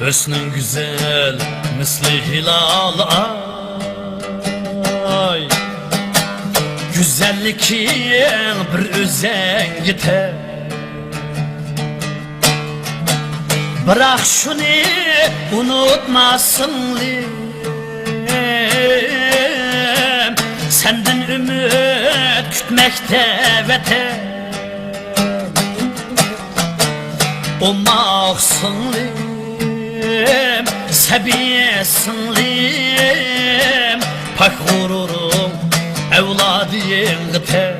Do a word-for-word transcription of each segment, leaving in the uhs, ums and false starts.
ھۆسنۈڭ گۈزەل مىسلى ھىلال ئاي، گۈزەللىكىڭ بىر ئۆزەڭگە تەڭ. بىراق شۇنى ئۇنتۇما سىڭلىم، سەندىن ئۈمىد كۈتمەكتە ۋەتەن. ئوماق سىڭلىم، سەبىي سىڭلىم، پاك غۇرۇرۇڭ ئەۋلادىڭغا تەڭ.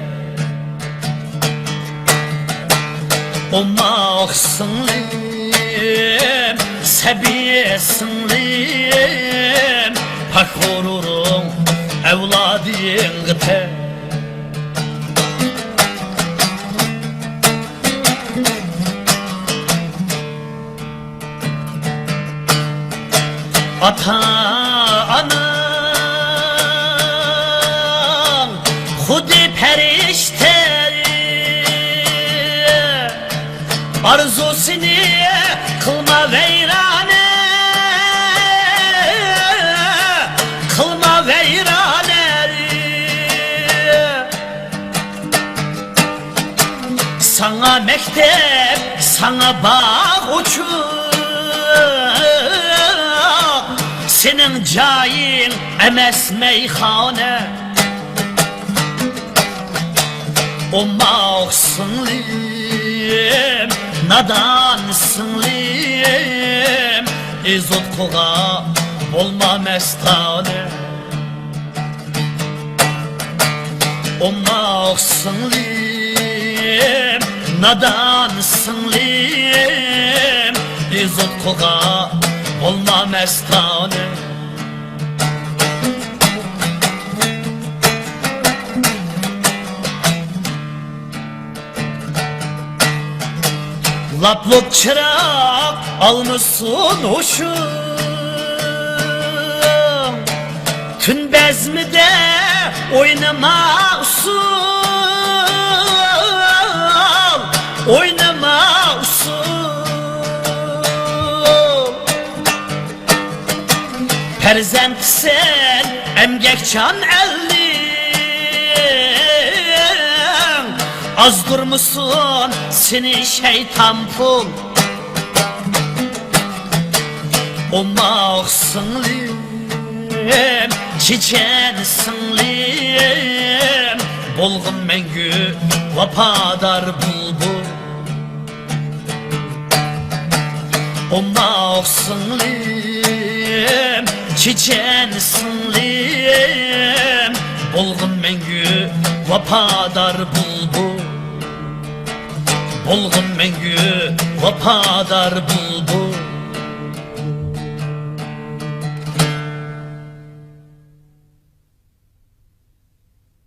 ئوماق سىڭلىم، سەبىي سىڭلىم، پاك غۇرۇرۇڭ ئەۋلادىڭغا تەڭ. ئاتا-ئاناڭ خۇددى پەرىشتە، ئارزۇسىنى قىلما ۋەيرانە، قىلما ۋەيرانە. ساڭا مەكتەپ، ساڭا باغ ئوچۇق، سېنىڭ جايىڭ ئەمەس مەيخانا. ئوماق سىڭلىم، نادان سىڭلىم، ئىزوتقىغا بولما مەستانە. ئوماق سىڭلىم، نادان سىڭلىم، ئىزوتقىغا بولما مەستانە. لاپ-لۇپ چىراغ ئالمىسۇن ھوشۇڭ، تۈن بەزمىدە ئوينىما ئۇسسۇل، ئوينىما ئۇسسۇل. پەرزەنتىسەن ئەمگەكچان ئەلنىڭ، ئازدۇرمىسۇن سېنى شەيتان پۇل. ئوماق سىڭلىم، چېچەن سىڭلىم، بولغىن مەڭگۈ ۋاپادار بۇلبۇل. ئوماق سىڭلىم، چېچەن سىڭلىم، بولغىن مەڭگۈ ۋاپادار بۇلبۇل. بولغىن مەڭگۈ ۋاپادار بۇلبۇل.